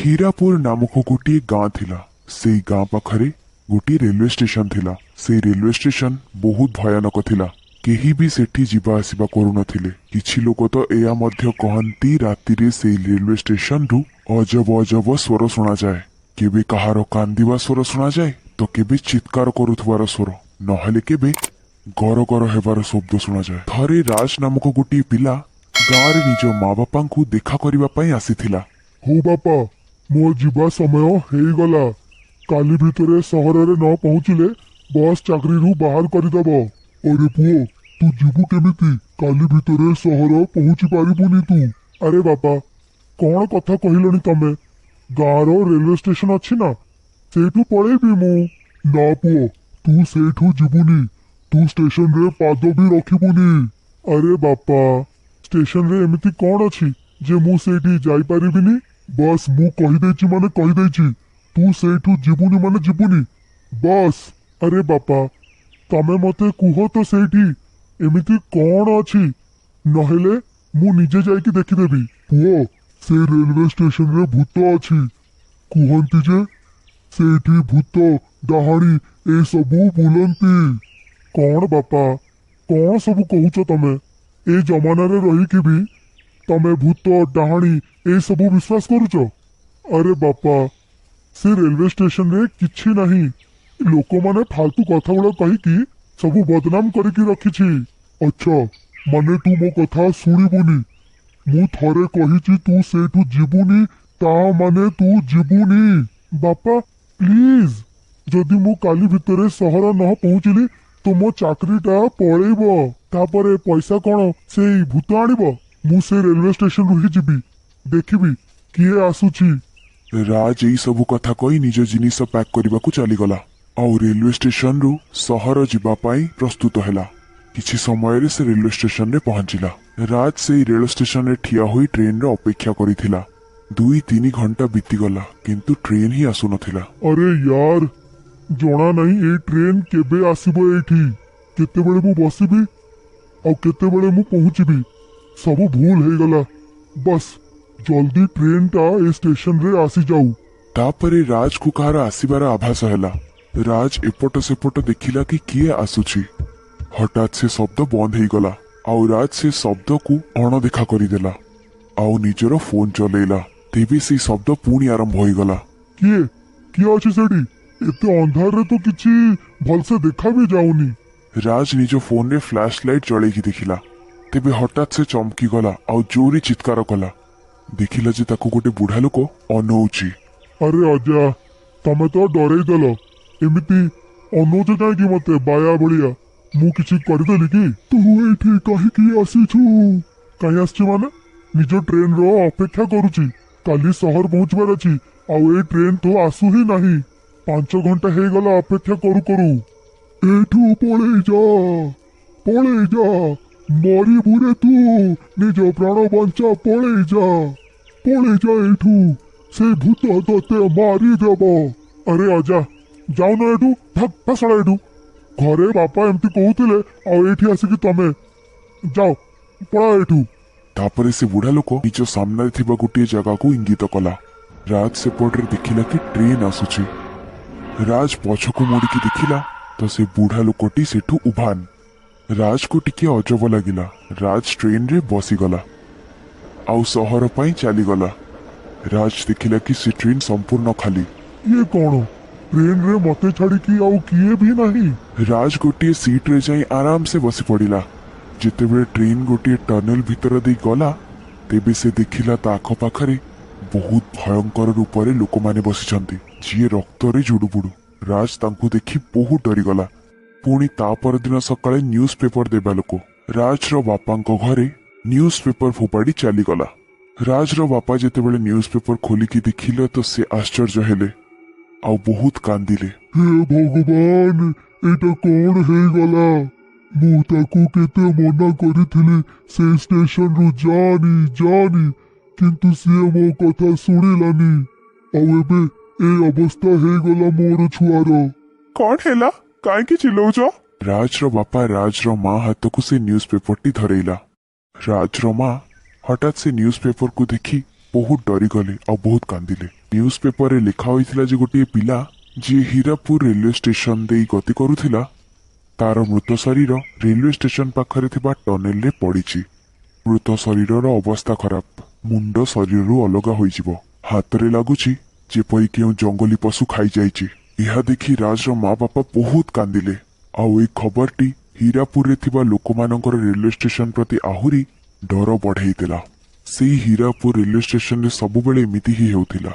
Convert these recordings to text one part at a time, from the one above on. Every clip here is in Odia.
ହୀରାପୁର ନାମକ ଗୋଟିଏ ଗାଁ ଥିଲା। ସେଇ ଗାଁ ପାଖରେ ଗୋଟିଏ ରେଲୱେ ଷ୍ଟେସନ ଥିଲା। ସେଇ ରେଲୱେ ଷ୍ଟେସନ ବହୁତ ଭୟାନକ ଥିଲା। କେହି ବି ସେଠି ଯିବା ଆସିବା କରୁନଥିଲେ। କିଛି ଲୋକ ତ ଏହା ମଧ୍ୟ କହନ୍ତି, ରାତିରେ ସେଇ ରେଲୱେ ଷ୍ଟେସନରୁ ଅଜବ ଅଜବ ସ୍ୱର ଶୁଣାଯାଏ। କେବେ କାହାର କାନ୍ଦିବା ସ୍ୱର ଶୁଣାଯାଏ ତ କେବେ ଚିତ୍କାର କରୁଥିବାର ସ୍ୱର, ନହେଲେ କେବେ ଗର ଗର ହେବାର ଶବ୍ଦ ଶୁଣାଯାଏ। ଥରେ ରାଜ ନାମକ ଗୋଟିଏ ପିଲା ଗାଁରେ ନିଜ ମା ବାପାଙ୍କୁ ଦେଖା କରିବା ପାଇଁ ଆସିଥିଲା। ହଉ ବାପା, ମୋ ଯିବା ସମୟ ହେଇଗଲା। କାଲି ଭିତରେ ସହରରେ ନ ପହଞ୍ଚିଲେ ବସ୍ ଚାକିରିରୁ ବାହାର କରିଦବ। ଆରେ ପୁଅ, ତୁ ଯିବୁ କେମିତି? କାଲି ଭିତରେ ସହର ପହଞ୍ଚି ପାରିବୁନି ତୁ। ଆରେ ବାପା, କଣ କଥା କହିଲଣି ତମେ? ଗାଁର ରେଲୱେ ଷ୍ଟେସନ ଅଛି ନା, ସେଇଠୁ ପଳେଇବି ମୁଁ। ନା ପୁଅ, ତୁ ସେଇଠୁ ଯିବୁନି। ତୁ ଷ୍ଟେସନରେ ପାଦ ବି ରଖିବୁନି। ଆରେ ବାପା, ଷ୍ଟେସନରେ ଏମିତି କଣ ଅଛି ଯେ ମୁଁ ସେଇଠି ଯାଇପାରିବିନି? ବସ୍, ମୁଁ କହିଦେଇଛି ମାନେ କହିଦେଇଛି। ତୁ ସେଇଠୁ ଯିବୁନି ମାନେ ଯିବୁନି, ବସ୍। ଆରେ ବାପା, ତମେ ମତେ କୁହ ତ ସେଇଠି ଏମିତି କଣ ଅଛି, ନହେଲେ ମୁଁ ନିଜେ ଯାଇକି ଦେଖିଦେବି। ପୁଅ, ସେ ରେଲୱେ ଷ୍ଟେସନରେ ଭୂତ ଅଛି। କୁହନ୍ତି ଯେ ସେଇଠି ଭୂତ, ଡାହାଣୀ ଏସବୁ ବୁଲନ୍ତି। କଣ ବାପା, କଣ ସବୁ କହୁଛ ତମେ? ଏ ଜମାନାରେ ରହିକି ବି ତମେ ଭୂତ, ଡାହାଣୀ ଏସବୁ ବିଶ୍ୱାସ କରୁଛ? ଆରେ ବାପା, ସେ ରେଲୱେ ଷ୍ଟେସନରେ କିଛି ନାହିଁ। ଲୋକମାନେ ଫାଲତୁ କଥା ଗୁଡା କହିକି ସବୁ ବଦନାମ କରିକି ରଖିଛି। ଆଚ୍ଛା, ମାନେ ତୁ ମୋ କଥା ଶୁଣିବୁନି? ମୁଁ ଥରେ କହିଛି ତୁ ସେଇଠୁ ଯିବୁନି, ତା ମାନେ ତୁ ଯିବୁନି। ବାପା ପ୍ଲିଜ, ଯଦି ମୁଁ କାଲି ଭିତରେ ସହର ନ ପହଞ୍ଚିଲି ତ ମୋ ଚାକିରିଟା ପଳେଇବ। ତାପରେ ପଇସା କଣ ସେଇ ଭୂତ ଆଣିବ? ମୁଁ ସେ ରେଲୱେ ଷ୍ଟେସନରୁ ହିଁ ଯିବି, ଦେଖିବି କିଏ ଆସୁଛି। ରାଜ ଏଇ ସବୁ କଥା କହି ନିଜ ଜିନିଷ ପ୍ୟାକ୍ କରିବାକୁ ଚାଲିଗଲା ଆଉ ରେଲୱେ ଷ୍ଟେସନରୁ ସହର ଯିବା ପାଇଁ ପ୍ରସ୍ତୁତ ହେଲା। କିଛି ସମୟରେ ସେ ରେଲୱେ ଷ୍ଟେସନରେ ପହଞ୍ଚିଲା। ରାଜ ସେଇ ରେଳ ଷ୍ଟେସନରେ ଠିଆ ହୋଇ ଟ୍ରେନର ଅପେକ୍ଷା କରିଥିଲା। 2-3 ଘଣ୍ଟା ବିତିଗଲା, କିନ୍ତୁ ଟ୍ରେନ ହିଁ ଆସୁନଥିଲା। ଆରେ ୟାର, ଜଣା ନାହିଁ ଏଇ ଟ୍ରେନ କେବେ ଆସିବ ଏଇଠି। କେତେବେଳେ ମୁଁ ବସିବି ଆଉ କେତେବେଳେ ମୁଁ ପହଞ୍ଚିବି, ସବୁ ଭୁଲ ହେଇଗଲା। ବସ୍, ଜଲ୍ଦି ଟ୍ରେନଟା ଏ ଷ୍ଟେସନରେ ଆସିଯାଉ। ତାପରେ ରାଜକୁ କାହାର ଆସିବାର ଆଭାସ ହେଲା। ରାଜ ଏପଟ ସେପଟ ଦେଖିଲା କି କିଏ ଆସୁଛି। ହଠାତ୍ ସେ ଶବ୍ଦ ବନ୍ଦ ହେଇଗଲା ଆଉ ରାଜ ସେ ଶବ୍ଦକୁ ଅଣଦେଖା କରିଦେଲା ଆଉ ନିଜର ଫୋନ ଚଲେଇଲା। ତେବେ ସେଇ ଶବ୍ଦ ପୁଣି ଆରମ୍ଭ ହୋଇଗଲା। କିଏ କିଏ ଅଛି ସେଠି? ଏତେ ଅନ୍ଧାରରେ ତ କିଛି ଭଲସେ ଦେଖା ବି ଯାଉନି। ରାଜ ନିଜ ଫୋନରେ ଫ୍ଲାଶ ଲାଇଟ୍ ଜଳେଇକି ଦେଖିଲା। ତେବେ ହଠାତ୍ ସେ ଚମକିଗଲା ଆଉ ଜୋରେ ଚିତ୍କାର କଲା। ଦେଖିଲା ଯେ ତାକୁ ଗୋଟେ ବୁଢା ଲୋକ ଅନଉଛି। ଆରେ ଅଜା, ତମେ ତ ଡରେଇ ଦେଲ। ଏମିତି ଅନଉଛ କାହିଁକି ମତେ ବାୟା ଭଳିଆ? ମୁଁ କିଛି କରିଦେଲି କି? ତୁ ଏଇଠି କାହିଁକି ଆସିଛୁ? କାହିଁ ଆସିଛି ମାନେ? ନିଜ ଟ୍ରେନର ଅପେକ୍ଷା କରୁଛି। କାଲି ସହର ପହଞ୍ଚିବାର ଅଛି ଆଉ ଏଇ ଟ୍ରେନ ତ ଆସୁ ହିଁ ନାହିଁ। 5 ଘଣ୍ଟା ହେଇଗଲା ଅପେକ୍ଷା କରୁ କରୁ। ଏଇଠୁ ପଳେଇ ଯା, ପଳେଇ ଯା, ମରିବୁରେ ତୁ। ନିଜ ପ୍ରାଣ ବଞ୍ଚା, ପଳେଇ ଯା, ପଳେଇ ଯା ଏଇଠୁ। ସେଇ ଭୂତ ତତେ ମାରିଦେବ। ଆରେ ଅଜା, ଯାଉନ ଏଠୁ, ଭାଗ ଏଠୁ। ଘରେ ବାପା ଏମିତି କହୁଥିଲେ ଆଉ ଏଇଠି ଆସିକି ତମେ, ଯାଅ ପଳା ଏଠୁ। ତାପରେ ସେ ବୁଢା ଲୋକ ନିଜ ସାମ୍ନାରେ ଥିବା ଗୋଟିଏ ଜାଗାକୁ ଇଙ୍ଗିତ କଲା। ରାଜ ସେପଟରେ ଦେଖିଲା କି ଟ୍ରେନ ଆସୁଛି। ରାଜ ପଛକୁ ମୋଡ଼ିକି ଦେଖିଲା ତ ସେ ବୁଢା ଲୋକଟି ସେଠୁ ଉଭାନ। ରାଜକୁ ଟିକେ ଅଜବ ଲାଗିଲା। ରାଜ ଟ୍ରେନରେ ବସିଗଲା ଆଉ ସହର ପାଇଁ ଚାଲିଗଲା। ରାଜ ଦେଖିଲା କି ସେ ଟ୍ରେନ ସମ୍ପୂର୍ଣ୍ଣ ଖାଲି। ଇଏ କଣ, ଟ୍ରେନରେ ମତେ ଛାଡିକି ଆଉ କିଏ ବି ନାହିଁ? ରାଜ ଗୋଟିଏ ସିଟରେ ଯାଇ ଆରାମସେ ବସି ପଡ଼ିଲା। ଯେତେବେଳେ ଟ୍ରେନ ଗୋଟିଏ ଟନେଲ ଭିତର ଦେଇ ଗଲା, ତେବେ ସେ ଦେଖିଲା ତା ଆଖପାଖରେ ବହୁତ ଭୟଙ୍କର ରୂପରେ ଲୋକମାନେ ବସିଛନ୍ତି, ଯିଏ ରକ୍ତରେ ଜୁଡୁବୁଡୁ। ରାଜ ତାଙ୍କୁ ଦେଖି ବହୁତ ଡରିଗଲା। ପୁଣି ତା ପରଦିନ ସକାଳେ ନ୍ୟୁଜ ପେପର ଦେବା ଲୋକ ରାଜର ବାପାଙ୍କ ଘରେ ନ୍ୟୁଜ ପେପର ଫୋପାଡ଼ି ଚାଲିଗଲା। ରାଜର ବାପା ଯେତେବେଳେ ନ୍ୟୁଜ ପେପର ଖୋଲିକି ଦେଖିଲେ ତ ସେ ଆଶ୍ଚର୍ଯ୍ୟ ହେଲେ ଆଉ ବହୁତ କାନ୍ଦିଲେ। ହେ ଭଗବାନ, ଏଇଟା କଣ ହେଇଗଲା? ମୁଁ ତାକୁ କେତେ ମନା କରିଥିଲି ସେ ଷ୍ଟେସନରୁ ଯାନି ଯାନି, କିନ୍ତୁ ସିଏ ମୋ କଥା ଶୁଣିଲାନି। ଆଉ ଏବେ ଏ ଅବସ୍ଥା ହେଇଗଲା ମୋର ଛୁଆର। କଣ ହେଲା, କାହିଁକି ଚିଲଉଛ? ରାଜର ବାପା ରାଜର ମା ହାତକୁ ସେ ନ୍ୟୁଜ ପେପରଟି ଧରେଇଲା। ରାଜର ମା ହଠାତ୍ ସେ ନ୍ୟୁଜ ପେପରକୁ ଦେଖି ବହୁତ ଡରିଗଲେ ଆଉ ବହୁତ କାନ୍ଦିଲେ। ନ୍ୟୁଜ୍ ପେପରରେ ଲେଖା ହୋଇଥିଲା ଯେ ଗୋଟିଏ ପିଲା ଯିଏ ହୀରାପୁର ରେଲୱେ ଷ୍ଟେସନ ଦେଇ ଗତି କରୁଥିଲା, ତାର ମୃତ ଶରୀର ରେଲୱେ ଷ୍ଟେସନ ପାଖରେ ଥିବା ଟନେଲରେ ପଡ଼ିଛି। ମୃତ ଶରୀରର ଅବସ୍ଥା ଖରାପ, ମୁଣ୍ଡ ଶରୀରରୁ ଅଲଗା ହୋଇଯିବ, ହାତରେ ଲାଗୁଛି ଯେପରି କେଉଁ ଜଙ୍ଗଲୀ ପଶୁ ଖାଇଯାଇଛି। ଏହା ଦେଖି ରାଜର ମା ବାପା ବହୁତ କାନ୍ଦିଲେ। ଆଉ ଏଇ ଖବରଟି ହୀରାପୁରରେ ଥିବା ଲୋକମାନଙ୍କର ରେଲୱେ ଷ୍ଟେସନ ପ୍ରତି ଆହୁରି ଡର ବଢ଼େଇଦେଲା। ସେଇ ହୀରାପୁର ରେଲୱେ ଷ୍ଟେସନରେ ସବୁବେଳେ ଏମିତି ହିଁ ହେଉଥିଲା।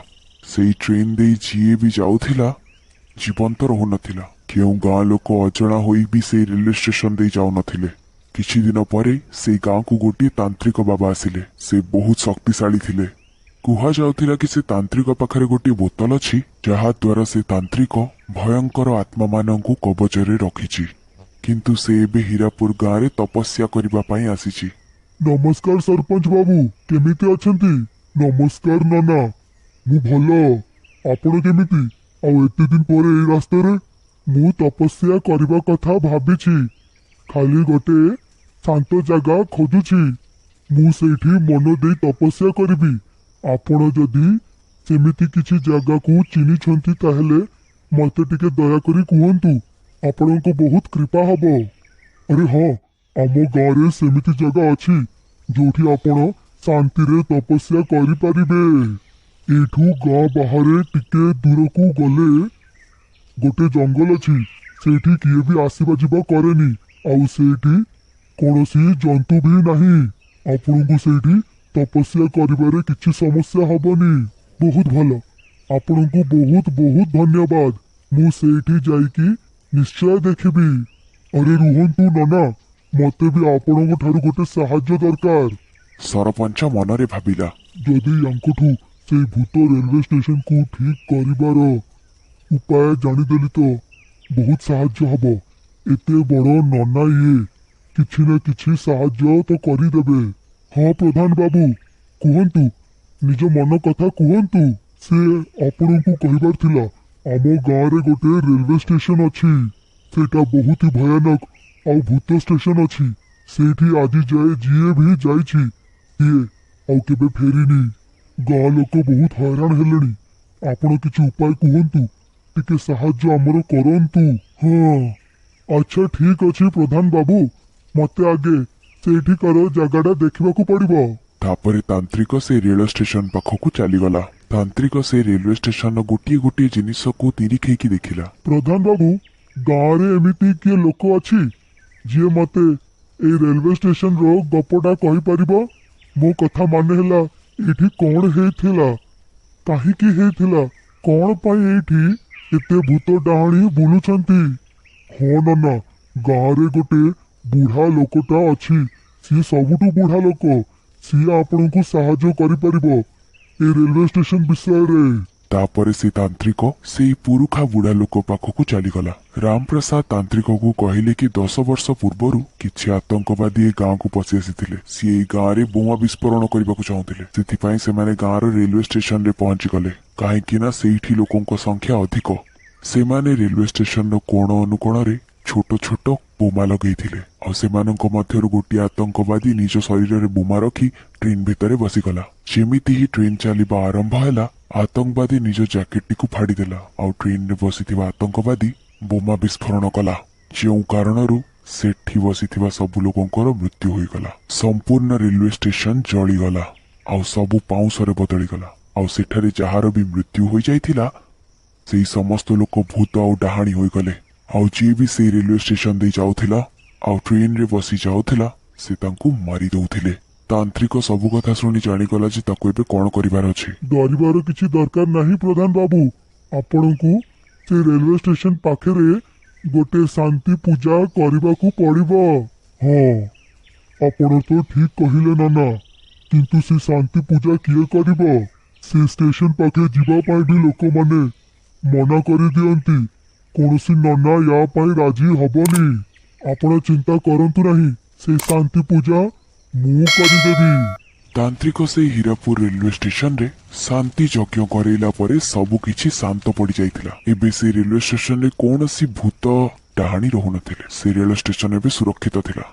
ସେଇ ଟ୍ରେନ୍ ଦେଇ ଯିଏ ବି ଯାଉଥିଲା ଜୀବନ୍ତ ରହୁନଥିଲା। କେଉଁ ଗାଁ ଲୋକ ଅଜଣା ହୋଇ ବି ସେଇ ରେଲୱେ ଷ୍ଟେସନ ଦେଇ ଯାଉନଥିଲେ। କିଛି ଦିନ ପରେ ସେଇ ଗାଁକୁ ଗୋଟିଏ ତାନ୍ତ୍ରିକ ବାବା ଆସିଲେ। ସେ ବହୁତ ଶକ୍ତିଶାଳୀ ଥିଲେ। କୁହାଯାଉଥିଲା କି ସେ ତାନ୍ତ୍ରିକ ପାଖରେ ଗୋଟିଏ ବୋତଲ ଅଛି, ଯାହାଦ୍ୱାରା ସେ ତାନ୍ତ୍ରିକ ଭୟଙ୍କର ଆତ୍ମାମାନଙ୍କୁ କବଜରେ ରଖିଛି। କିନ୍ତୁ ସେ ଏବେ ହୀରାପୁର ଗାଁରେ ତପସ୍ୟା କରିବା ପାଇଁ ଆସିଛି। ନମସ୍କାର ସରପଞ୍ଚ ବାବୁ, କେମିତି ଅଛନ୍ତି? ନମସ୍କାର ନନା, ମୁଁ ଭଲ, ଆପଣ କେମିତି? ଆଉ ଏତେ ଦିନ ପରେ ଏଇ ରାସ୍ତାରେ? ମୁଁ ତପସ୍ୟା କରିବା କଥା ଭାବିଛି, ଖାଲି ଗୋଟେ ଶାନ୍ତ ଜାଗା ଖୋଜୁଛି। ମୁଁ ସେଇଠି ମନ ଦେଇ ତପସ୍ୟା କରିବି। ଆପଣ ଯଦି ସେମିତି କିଛି ଜାଗାକୁ ଚିହ୍ନିଛନ୍ତି ତାହେଲେ ମତେ ଟିକେ ଦୟାକରି କୁହନ୍ତୁ, ଆପଣଙ୍କୁ ବହୁତ କୃପା ହବ। ଆରେ ହଁ, ଆମ ଗାଁରେ ସେମିତି ଜାଗା ଅଛି ଯୋଉଠି ଆପଣ ଶାନ୍ତିରେ ତପସ୍ୟା କରିପାରିବେ। ଏଇଠୁ ଗାଁ ବାହାରେ ଟିକେ ଦୂରକୁ ଗଲେ ଗୋଟେ ଜଙ୍ଗଲ ଅଛି। ସେଇଠି କିଏ ବି ଆସିବା ଯିବା କରେନି, ଆଉ ସେଇଠି କୌଣସି ଜନ୍ତୁ ବି ନାହିଁ। ଆପଣଙ୍କୁ ସେଇଠି ତପସ୍ୟା କରିବାରେ କିଛି ସମସ୍ୟା ହବନି। ବହୁତ ଭଲ, ଆପଣଙ୍କୁ ବହୁତ ବହୁତ ଧନ୍ୟବାଦ। ମୁଁ ସେଇଠି ଯାଇକି ନିଶ୍ଚୟ ଦେଖିବି। ଆରେ ରୁହନ୍ତୁ ନନା, ମତେ ବି ଆପଣଙ୍କ ଠାରୁ ଗୋଟେ ସାହାଯ୍ୟ ଦରକାର। ସରପଞ୍ଚ ମନରେ ଭାବିଲା, ଯଦି ୟାଙ୍କଠୁ ସେଇ ଭୂତ ରେଲୱେ ଷ୍ଟେସନକୁ ଠିକ କରିବାର ଉପାୟ ଜାଣିଦେଲି ତ ବହୁତ ସାହାଯ୍ୟ ହବ। ଏତେ ବଡ ନନା ଇଏ, କିଛି ନା କିଛି ସାହାଯ୍ୟ ତ କରିଦେବେ। ହଁ ପ୍ରଧାନ ବାବୁ, କୁହନ୍ତୁ, ନିଜ ମନ କଥା କୁହନ୍ତୁ। ସେ ଆପଣଙ୍କୁ କହିବାର ଥିଲା, ଆମ ଗାଁରେ ଗୋଟେ ରେଲୱେ ଷ୍ଟେସନ ଅଛି, ସେଇଟା ବହୁତ ହି ଭୟାନକ ଆଉ ଭୂତ ଷ୍ଟେସନ ଅଛି। ସେଇଠି ଆଜି ଯାଏ ଯିଏ ବି ଯାଇଛି ସିଏ ଆଉ କେବେ ଫେରିନି। ଗାଁ ଲୋକ ବହୁତ ହଇରାଣ ହେଲେଣି। ଆପଣ କିଛି ଉପାୟ କୁହନ୍ତୁ, ଟିକେ ସାହାଯ୍ୟ ଆମର କରନ୍ତୁ। ହଁ, ଆଚ୍ଛା ଠିକ ଅଛି ପ୍ରଧାନ ବାବୁ, ମତେ ଆଗେ ସେଇଠିକାର ଜାଗାଟା ଦେଖିବାକୁ ପଡିବ। ତାପରେ ତାନ୍ତ୍ରିକ ସେ ରେଳ ଷ୍ଟେସନ ପାଖକୁ ଚାଲିଗଲା। ତାନ୍ତ୍ରିକ ସେ ରେଲୱେ ଷ୍ଟେସନର ଗୋଟିଏ ଗୋଟିଏ ଜିନିଷକୁ ତିରିଖେଇକି ଦେଖିଲା। ପ୍ରଧାନ ବାବୁ, ଗାଁରେ ଏମିତି କିଏ ଲୋକ ଅଛି ଯିଏ ମତେ ଏଇ ରେଲୱେ ଷ୍ଟେସନର ଗପଟା କହିପାରିବ? ମୋ କଥା ମାନେ ହେଲା ଏଇଠି କଣ ହେଇଥିଲା, କାହିଁକି ହେଇଥିଲା, କଣ ପାଇଁ ଏଇଠି ଏତେ ଭୂତ ଡାହାଣୀ ବୁଲୁଛନ୍ତି? ହଁ ନନା, ଗାଁରେ ଗୋଟେ ବୁଢା ଲୋକଟା ଅଛି, ସିଏ ସବୁଠୁ ବୁଢା ଲୋକ। ସିଏ ଆପଣଙ୍କୁ ସାହାଯ୍ୟ କରିପାରିବ ଏ ରେଲୱେ ଷ୍ଟେସନ ବିଷୟରେ। ତାପରେ ସେ ତାନ୍ତ୍ରିକ ସେଇ ପୁରୁଖା ବୁଢା ଲୋକ ପାଖକୁ ଚାଲିଗଲା। ରାମପ୍ରସାଦ ତାନ୍ତ୍ରିକକୁ କହିଲେ କି 10 ବର୍ଷ ପୂର୍ବରୁ କିଛି ଆତଙ୍କବାଦୀ ଏ ଗାଁକୁ ପଶି ଆସିଥିଲେ। ସିଏ ଏଇ ଗାଁରେ ବୋମା ବିସ୍ଫୋରଣ କରିବାକୁ ଚାହୁଁଥିଲେ। ସେଥିପାଇଁ ସେମାନେ ଗାଁର ରେଲୱେ ଷ୍ଟେସନରେ ପହଞ୍ଚିଗଲେ, କାହିଁକି ନା ସେଇଠି ଲୋକଙ୍କ ସଂଖ୍ୟା ଅଧିକ। ସେମାନେ ରେଲୱେ ଷ୍ଟେସନର କୋଣ ଅନୁକୋଣରେ ଛୋଟ ଛୋଟ ବୋମା ଲଗେଇଥିଲେ। ଆଉ ସେମାନଙ୍କ ମଧ୍ୟରୁ ଗୋଟିଏ ଆତଙ୍କବାଦୀ ନିଜ ଶରୀରରେ ବୋମା ରଖି ଟ୍ରେନ୍ ଭିତରେ ବସିଗଲା। ଯେମିତି ହିଁ ଟ୍ରେନ୍ ଚାଲିବା ଆରମ୍ଭ ହେଲା, ଆତଙ୍କବାଦୀ ନିଜ ଜ୍ୟାକେଟଟିକୁ ଫାଡ଼ିଦେଲା ଆଉ ଟ୍ରେନରେ ବସିଥିବା ଆତଙ୍କବାଦୀ ବୋମା ବିସ୍ଫୋରଣ କଲା, ଯେଉଁ କାରଣରୁ ସେଠି ବସିଥିବା ସବୁ ଲୋକଙ୍କର ମୃତ୍ୟୁ ହୋଇଗଲା। ସମ୍ପୂର୍ଣ୍ଣ ରେଲୱେ ଷ୍ଟେସନ ଜଳିଗଲା ଆଉ ସବୁ ପାଉଁଶରେ ବଦଳିଗଲା। ଆଉ ସେଠାରେ ଯାହାର ବି ମୃତ୍ୟୁ ହୋଇଯାଇଥିଲା ସେଇ ସମସ୍ତ ଲୋକ ଭୂତ ଆଉ ଡାହାଣୀ ହୋଇଗଲେ। ଆଉ ଯିଏ ବି ସେଇ ରେଲୱେ ଷ୍ଟେସନ ଦେଇ ଯାଉଥିଲା ଆଉ ଟ୍ରେନରେ ବସି ଯାଉଥିଲା, ସେ ତାଙ୍କୁ ମାରି ଦଉଥିଲେ। ତାନ୍ତ୍ରିକ ସବୁ କଥା ଶୁଣି ଜାଣିଗଲା ଯେ ତାକୁ ଏବେ କଣ କରିବାର ଅଛି। ଡରିବାର କିଛି ଦରକାର ନାହିଁ ପ୍ରଧାନ ବାବୁ, ଆପଣଙ୍କୁ ସେ ରେଲୱେ ଷ୍ଟେସନ ପାଖରେ ଗୋଟେ ଶାନ୍ତି ପୂଜା କରିବାକୁ ପଡିବ। ହଁ, ଆପଣ ତ ଠିକ କହିଲେ ନନା, କିନ୍ତୁ ସେ ଶାନ୍ତି ପୂଜା କିଏ କରିବ? ସେ ଷ୍ଟେସନ ପାଖେ ଯିବା ପାଇଁ ବି ଲୋକମାନେ ମନା କରିଦିଅନ୍ତି। କୌଣସି ନନା ୟା ପାଇଁ ରାଜି ହବନି। ଆପଣ ଚିନ୍ତା କରନ୍ତୁ ନାହିଁ, ସେ ଶାନ୍ତି ପୂଜା ମୁଁ କରିଦେବି। ତାନ୍ତ୍ରିକ ସେଇ ହୀରାପୁର ରେଲୱେ ଷ୍ଟେସନରେ ଶାନ୍ତି ଯଜ୍ଞ କରେଇଲା ପରେ ସବୁ କିଛି ଶାନ୍ତ ପଡିଯାଇଥିଲା। ଏବେ ସେ ରେଲୱେ ଷ୍ଟେସନରେ କୌଣସି ଭୂତ ଡାହାଣୀ ରହୁନଥିଲେ। ସେ ରେଳ ଷ୍ଟେସନ ଏବେ ସୁରକ୍ଷିତ ଥିଲା।